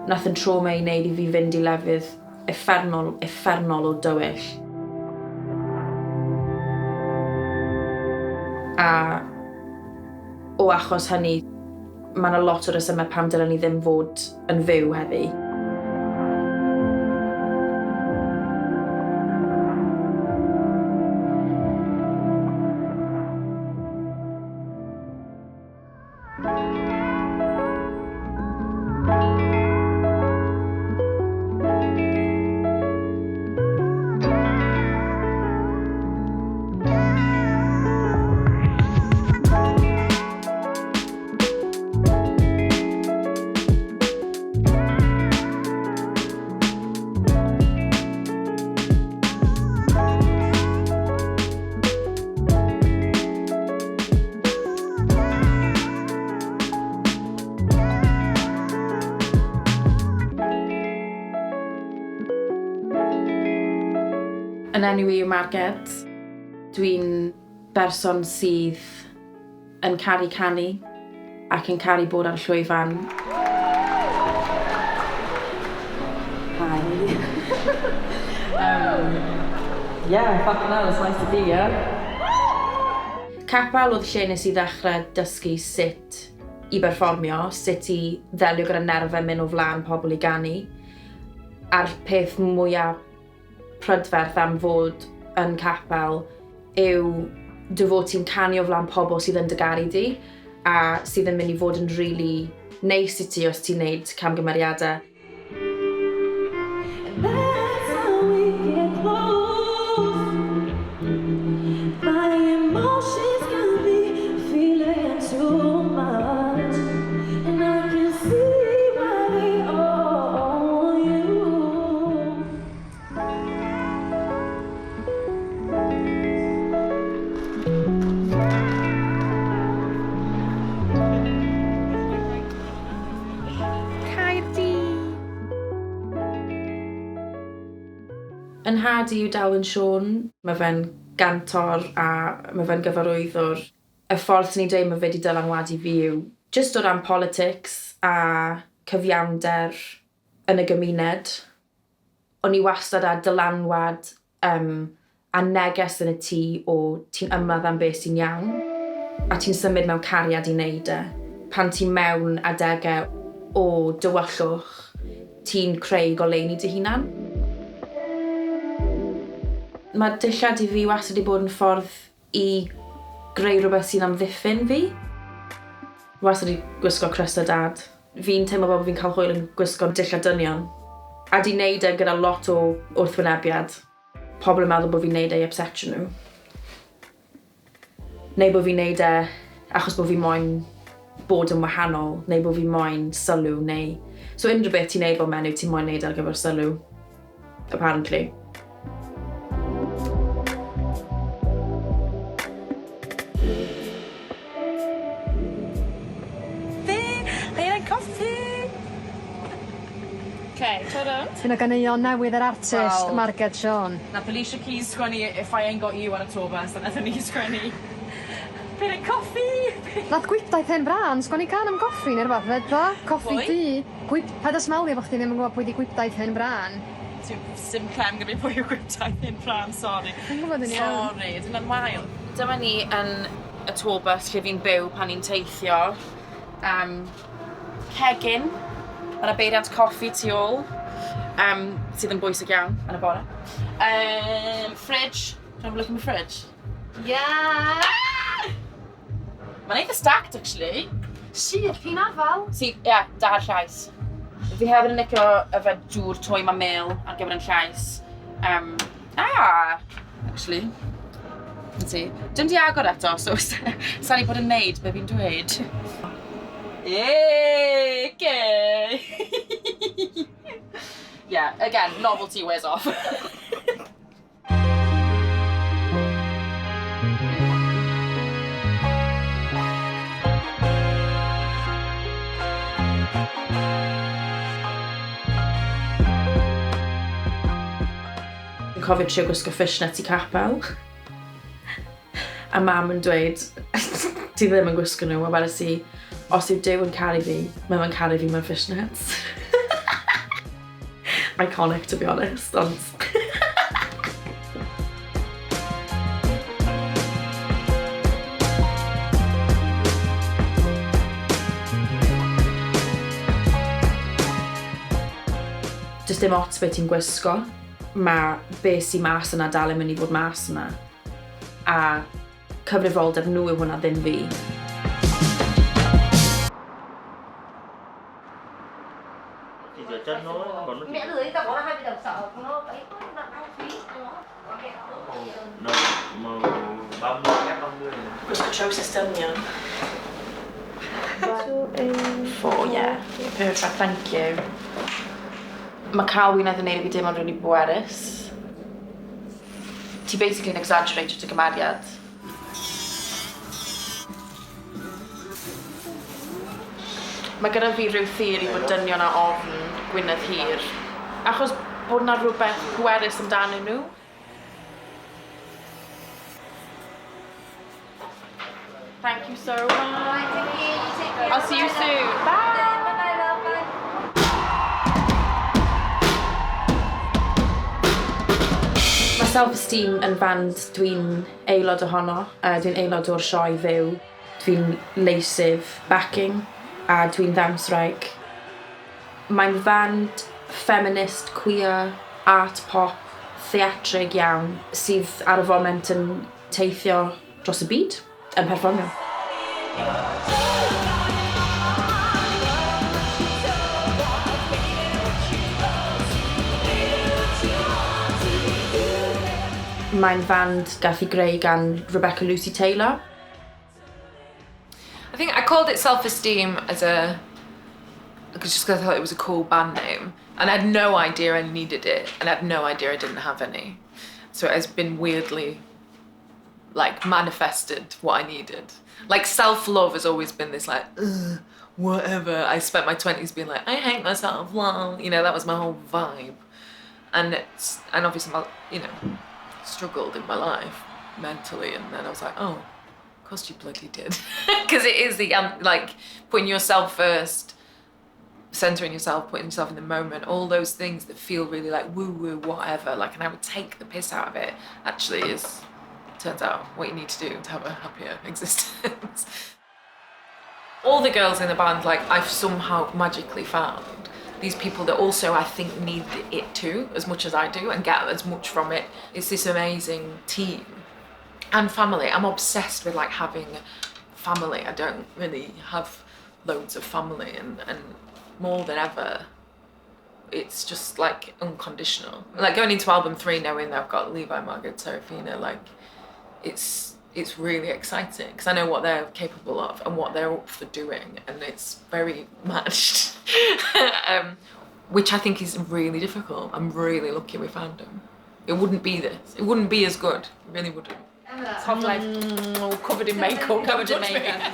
Nath yn trauma i wneud i fi fynd i lefydd uffernol, uffernol o dywyll. A o achos hynny, mae 'na lot o resymau pam dylen ni ddim fod yn fyw heddi. Yn enw i yw Marged. Dwi'n berson sydd yn caru canu ac yn caru bod ar y llwyfan. Hi. um, yeah, fucking hell, it's nice to be here. Capel oedd lle nes i ddechrau dysgu sut i berfformio, sut i ddelio gyda nerfau mynd o flaen pobl i ganu. A'r peth mwyaf prydferth am fod yn capel yw dy fod ti'n canu o flaen pobl sydd yn dy garu di a sydd yn mynd i fod yn rili neis i ti os ti'n neud camgymeriadau. Caerdydd! Yn nhad i yw Dalwyn Siôn. Mae fe'n gantor a mae fe'n gyfarwyddwr. Y ffordd 'swn i'n dweud mae fe 'di dylanwadu fi yw jyst o ran politics a cyfiawnder yn y gymuned. O'n i wastad â dylanwad yym a neges yn y tŷ o ti'n ymladd am beth sy'n iawn a ti'n symud mewn cariad i wneud e. Pan ti mewn adegau o dywyllwch, ti'n creu goleuni dy hunan. Mae dillad i fi wastad 'di bod yn ffordd i greu rhywbeth sy'n amddiffyn fi. Wastad 'di gwisgo crysau dad. Fi'n teimlo fel bod fi'n cael hwyl yn gwisgo dillad dynion. A 'di neud e gyda lot o wrthwynebiad. Pobl yn meddwl bod fi'n neud e i ypsetio nhw. Neu bod fi'n neud e achos bod fi moyn bod yn wahanol, neu bod fi moyn sylw, neu... So unrhyw beth ti'n neud fel menyw, ti moyn neud ar gyfer sylw. Apparently. Un o ganeuon newydd yr artist Wel... Marged Siôn. Nath Alicia Keys sgwennu If I Ain't Got You ar y tour bus a nathon ni sgwennu Pyn y coffi! Nath Gwibdaith Hen Frân sgwennu cân am goffi ne' rwbath 'fyd do? Coffi Pwy? Du. Gwyb- paid â smalio bo' chdi ddim yn gwbo pwy 'di Gwibdaith Hen Frân. Ti- sim clem gyda fi pwy yw Gwibdaith Hen Frân sori. Fi'n gwbod yn iawn. Sori, 'di wnna'n wael? Dyma ni yn y tour bus lle fi'n byw pan ni'n teithio. Yym cegin. Ma' 'na beiriant coffi tu ôl yym sydd yn bwysig iawn yn y bore. Yym fridge. Do you wanna have a look in the fridge? Yeah! Mae'n eitha stacked actually. Sudd pinafal. Sydd, ie, da'r llais. Fi hefyd yn licio yfed dŵr twym a mêl ar gyfer yn llais. Um, ah, actually. Let's see. Dim di agor eto, so sa ni bod yn neud be fi'n dweud. Yay, okay. yeah, again, novelty wears off. Fi'n cofio trio gwisgo fishnets i capel. A mam yn dweud, ti ddim yn gwisgo nhw, a wedes i, os yw Duw yn caru fi, mae fe'n caru fi mewn fishnets. iconic, to be honest, ond... Does dim ots be ti'n gwisgo, mae be sy mas yna dal yn mynd i fod mas yna. A cyfrifoldeb nhw yw hwnna, ddim fi. Gwisgo trowsus dynion. Four, yeah. Perfect, thank you. Mae cael wyneb yn neud i fi deimlo'n really bwerus. Ti basically yn exaggerate dy gymeriad. Mae gyda fi rhyw theori bod dynion â ofn gwinedd hir, achos bod 'na rhywbeth pwerus amdanyn nhw. Thank you so much. Alright, thank you. You take care. I'll see you soon. Bye. Bye bye, love. Bye. Mae Self Esteem yn fand dwi'n aelod ohono. Dwi'n aelod o'r sioe fyw. Dwi'n leisydd backing a dwi'n ddawnswraig. Mae'n fand feminist, queer, art pop, theatrig iawn sydd ar y foment yn teithio dros y byd yn perfformio. Mae'n fand gath ei greu gan Rebecca Lucy Taylor. I think I called it Self Esteem as a just because I thought it was a cool band name, and I had no idea I needed it, and I had no idea I didn't have any. So it has been weirdly like manifested what I needed. Like self-love has always been this like, ugh, whatever. I spent my 20s being like, I hate myself, lol. You know, that was my whole vibe. And it's, and obviously, my, you know, struggled in my life mentally, and then I was like, oh, of course you bloody did. Because it is the, like, putting yourself first, centering yourself, putting yourself in the moment, all those things that feel really like woo-woo, whatever, like, and I would take the piss out of it, actually is, turns out, what you need to do to have a happier existence. All the girls in the band, like, I've somehow magically found these people that also I think need it too, as much as I do, and get as much from it. It's this amazing team and family. I'm obsessed with like having family. I don't really have loads of family, and more than ever, it's just like unconditional. Like going into album 3, knowing that I've got Levi, Margaret, Serafina, like it's really exciting because I know what they're capable of and what they're up for doing, and it's very matched, which I think is really difficult. I'm really lucky we found them. It wouldn't be this. It wouldn't be as good. It really wouldn't. It's hot life. All covered in makeup. Covered in Don't touch me. makeup.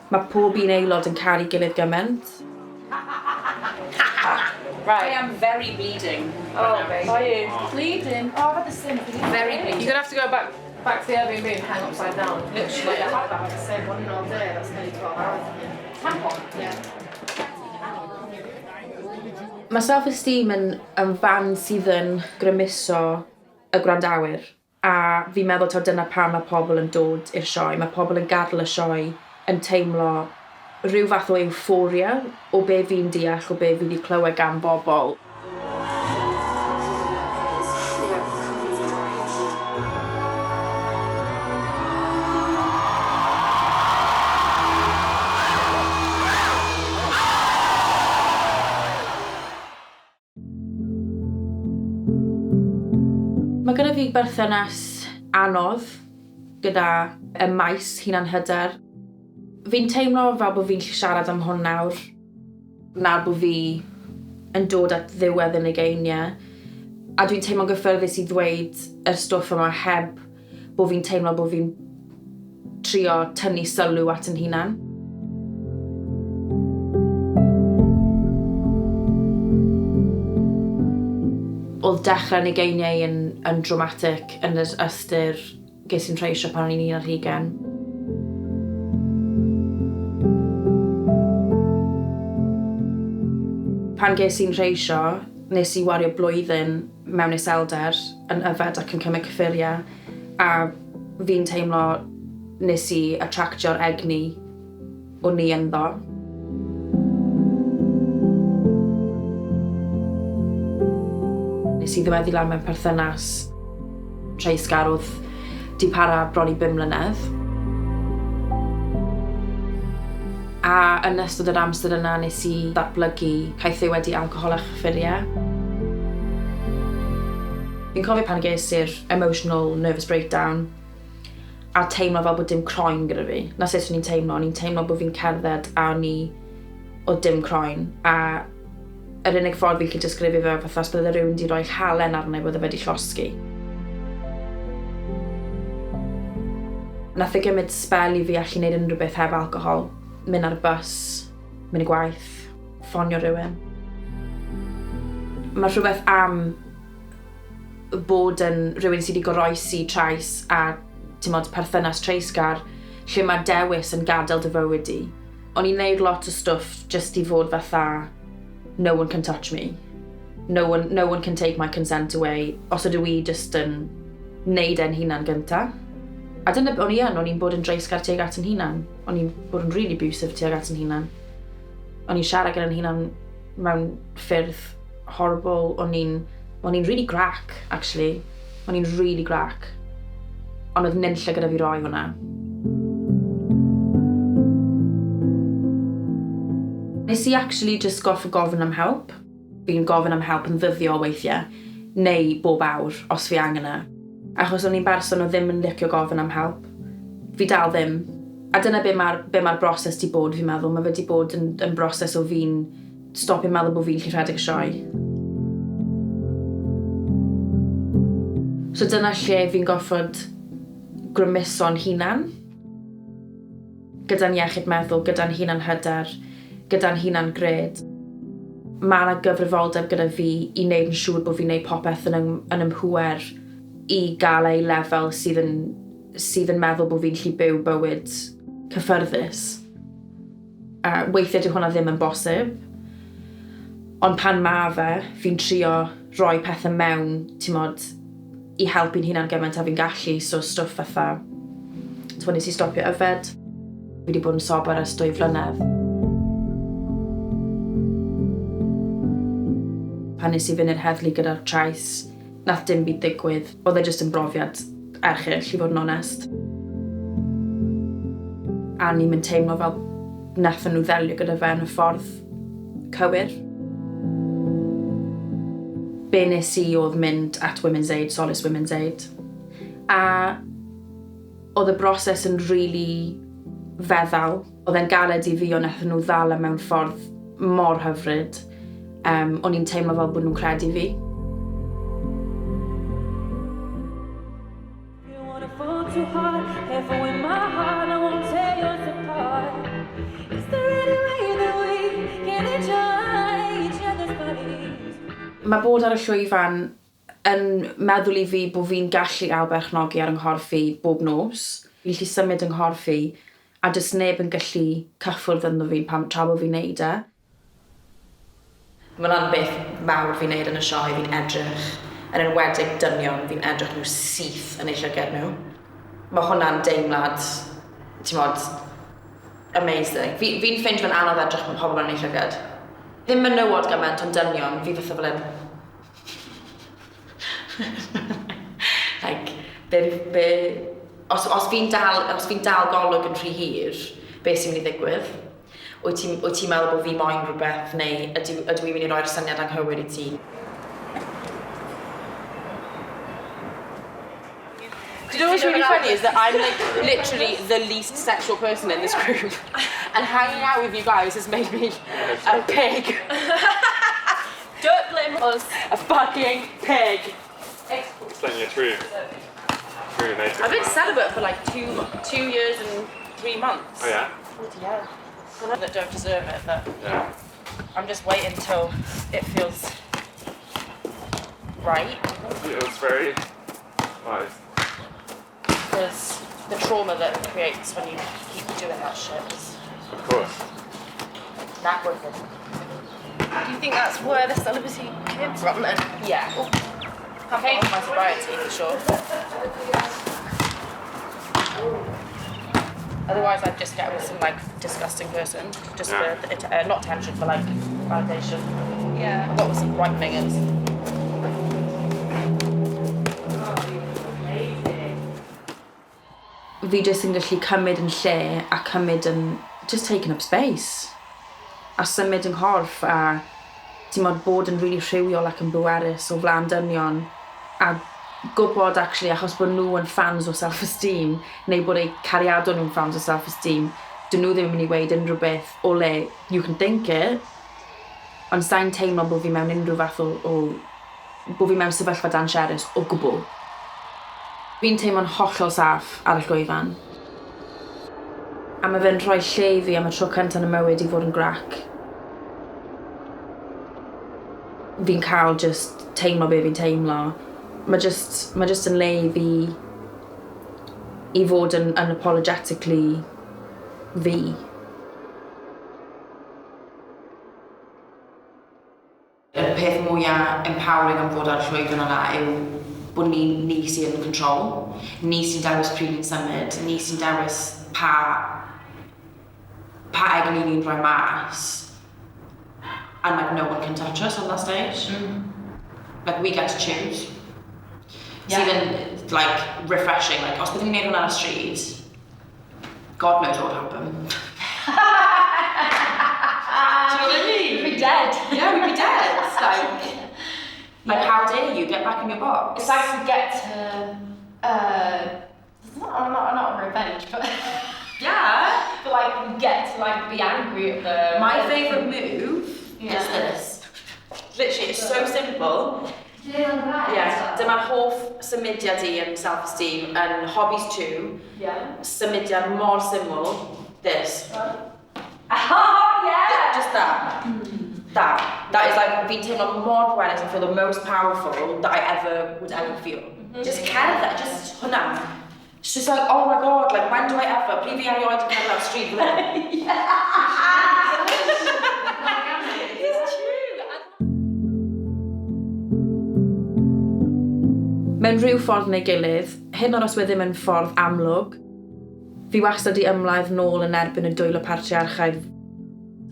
Mae pob un aelod yn caru gilydd gymaint. Right. I am very bleeding. Oh, are you? Bleeding? Oh, I've had the same thing. Very bleeding. You're gonna have to go back to the Airbnb and hang upside down. Literally. I've had that the same one all day. That's nearly 12 hours. Tampon? Yeah. Mae Self Esteem yn fan sydd yn grymuso y gwrandawyr. A fi'n meddwl taw dyna pam mae pobl yn dod i'r sioe. Mae pobl yn gadael y sioe yn teimlo rhyw fath o euphoria o be fi'n deall, o be fi wedi clywed gan bobl. Mae gyda fi berthynas anodd gyda y maes hunanhyder. Fi'n teimlo fel bod fi'n gallu siarad am hwn nawr, nawr bod fi yn dod at ddiwedd yn ugeiniau. A dwi'n teimlo'n gyffyrddus i ddweud y stwff yma heb bod fi'n teimlo bod fi'n trio tynnu sylw at yn hunan. Oedd dechrau yn ugeiniau yn dramatic yn yr ystyr ges i'n treisio pan o'n i'n 21. Pan ges i'n treisio, nes i wario blwyddyn mewn iselder yn yfed ac yn cymryd cyffuriau, a fi'n teimlo nes i attractio'r egni o'n i ynddo. Nes i ddiweddu lan mewn perthynas treisgar oedd 'di para bron i 5 mlynedd. A yn ystod yr amser yna nes i ddatblygu caethiwed i alcohol a chyffuriau. Fi'n cofio pan ges i'r emotional nervous breakdown a teimlo fel bod dim croen gyda fi. Na sut o'n i'n teimlo, o'n i'n teimlo bod fi'n cerdded a o'n i o dim croen. A yr unig ffordd fi'n gallu disgrifio fe fatha os bydde rhywun wedi rhoi halen arno i bydde fe wedi llosgi. Nath e gymryd sbel i fi allu gwneud unrhyw beth heb alcohol. Mynd ar y bus, mynd i gwaith, ffonio rhywun. Mae rhywbeth am bod yn rhywun sydd wedi goroesi trais a ti'mod, perthynas treisgar, lle mae dewis yn gadael dy fywyd di. O'n i'n neud lot o stwff just i fod fatha, no one can touch me. No one can take my consent away. Os ydw i just yn neud e'n hunan gynta. A dyna o'n i yn, o'n i'n bod yn dreisgar tuag at yn hunan. O'n i'n bod yn really abusive tuag at yn hunan. O'n i'n siarad gyda'n hunan mewn ffyrdd horrible. O'n i'n really grac, actually. O'n i'n really grac. Ond oedd nunlle gyda fi roi hwnna. Nes i actually just gorfod gofyn am help. Fi'n gofyn am help yn ddyddiol weithiau, neu bob awr, os fi angen e. Achos o'n i'n berson o ddim yn licio gofyn am help. Fi dal ddim. A dyna be ma broses 'di bod, fi'n meddwl. Mae fe 'di bod yn broses o fi'n stopio meddwl bod fi'n gallu rhedeg y sioe. So dyna lle fi'n goffod grymuso'n hunan. Gyda'n iechyd meddwl, gyda'n hunan hyder, gyda'n hunan gred. Mae yna gyfrifoldeb gyda fi i wneud yn siŵr bod fi'n gwneud popeth yn ymhŵer i gael ei lefel sydd yn meddwl bod fi'n gallu byw bywyd cyffyrddus. Weithiau dyw hwnna ddim yn bosib. Ond pan ma fe, fi'n trio rhoi pethau mewn, ti'mod, i helpu'n hunan gymaint a fi'n gallu. So stwff fatha, so nes i stopio yfed. Fi wedi bod yn sober ers 2 flynedd. Pan nes i fynd i'r heddlu gyda'r trais, nath dim byd ddigwydd. Oedd e jyst yn brofiad erchyll, i fod yn onest. A ni'n mynd teimlo fel nathon nhw ddelio gyda fe yn y ffordd cywir. Be nes i oedd mynd at Women's Aid, Solace Women's Aid. A oedd y broses yn really feddal. Oedd e'n galed i fi, ond nathon nhw ddal e mewn ffordd mor hyfryd. O'n i'n teimlo fel bod nhw'n credu fi. You wanna fall too hard, careful with my heart, I won't tear yours apart. Is there any way that we can enjoy each other's bodies? Mae bod ar y llwyfan yn meddwl i fi bod fi'n gallu ailberchnogi ar yng nghorff i bob nos. Fi'n gallu symud yng nghorff i a does neb yn gallu cyffwrdd ynddo fi pam tra bod fi'n neud e. Mae hwnna'n beth mawr fi'n neud yn y sioe, fi'n edrych, yn enwedig dynion, fi'n edrych nhw syth yn eu llygad nhw. Mae hwnna'n deimlad, ti'mod, amazing. Fi'n ffeindio fe'n anodd edrych mewn pobl yn eu llygad. Ddim menywod gymaint, ond dynion, fi fatha fel yn, like, be, os fi'n dal golwg yn rhy hir, be sy'n mynd i ddigwydd? Wyt ti meddwl bod fi moyn rhywbeth, neu ydw i'n mynd i roi'r syniad anghywir i ti? Do you know what's really funny is that I'm like literally the least sexual person in this group, and hanging out with you guys has made me a pig. Don't blame us. A fucking pig. Explain your true nature. I've been celibate for like 2 years and 3 months. Oh yeah? Yeah. That don't deserve it, but I'm just waiting till it feels right. It was very nice. Because the trauma that it creates when you keep doing that shit is Of course. not worth it. Do you think that's where the celibacy came from then? Yeah. I paid for my sobriety for sure. Otherwise, I'd just get with some like disgusting person just for the, not attention, but like validation. Yeah. I got with some right mingers. Fi jyst yn gallu cymryd yn lle a cymryd yn just taking up space. A symud yng nghorff a ti'n modd bod yn really rhywiol ac yn bwerus o flaen dynion a gwybod actually achos bod nhw yn fans o self-esteem neu bod eu cariadon nhw'n fans o self-esteem, dyn nhw ddim yn mynd i weud unrhyw beth o le you can think it, ond sa'n teimlo bod fi mewn unrhyw fath o bod fi mewn sefyllfa dangerous o gwbl. Fi'n teimlo'n hollol saff ar y llwyfan. A mae fe'n rhoi lle i fi am y tro cyntaf yn y mywyd i fod yn grac. Fi'n cael just teimlo be fi'n teimlo. Mae just yn le i fi i fod yn unapologetically fi. Y peth mwyaf empowering am fod ar y llwyfan yna yw bod ni sy'n in control. Ni sy'n dewis pryd ni'n symud. Ni sy'n dewis pa egni ni'n rhoi mas. And like no one can touch us on that stage. Like we get to choose. Sydd yn like refreshing. Like os byddwn ni'n neud hwnna ar y stryd, God knows what would happen. Do you know what I mean? We'd be dead. Yeah, we'd be dead. Like how dare you get back in your box? It's like we get to, it's not revenge, but but like we get to like be angry at them. My favourite move is this. Literally, it's so simple. Yeah, dyma'r hoff symudiad i yn self-esteem, yn hobbies too. Symudiad mor syml. This. Oh yeah. Just that. That. That is like, fi'n teimlo mor bwerus and feel the most powerful that I ever would ever feel. Just cerdded, just hwnna. It's just like, oh my God, like when do I ever, pryd fi erioed yn cerdded ar stryd fel hyn? It's true. Mewn rhyw ffordd neu gilydd, hyn o'r os we ddim yn ffordd amlwg, fi wastad i ymladd nôl yn erbyn y dwylo patriarchaidd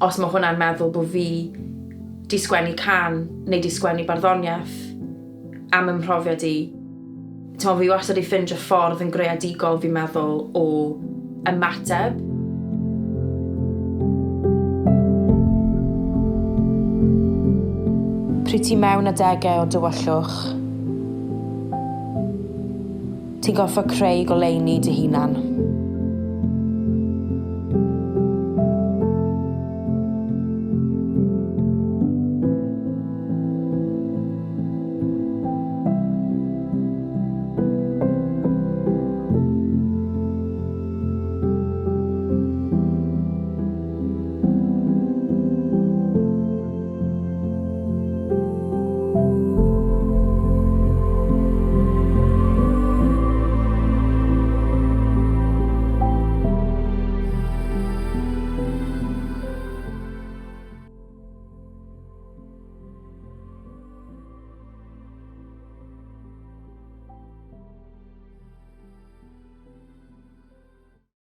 os mae hwnna'n meddwl bod fi di sgwennu cân neu di sgwennu barddoniaeth am ym mhrofiad i. T'mo, fi wastad i ffindio ffordd yn greadigol fi'n meddwl o ymateb. Pryd ti mewn adegau o dywyllwch, ti'n gorfod creu goleuni dy hunan.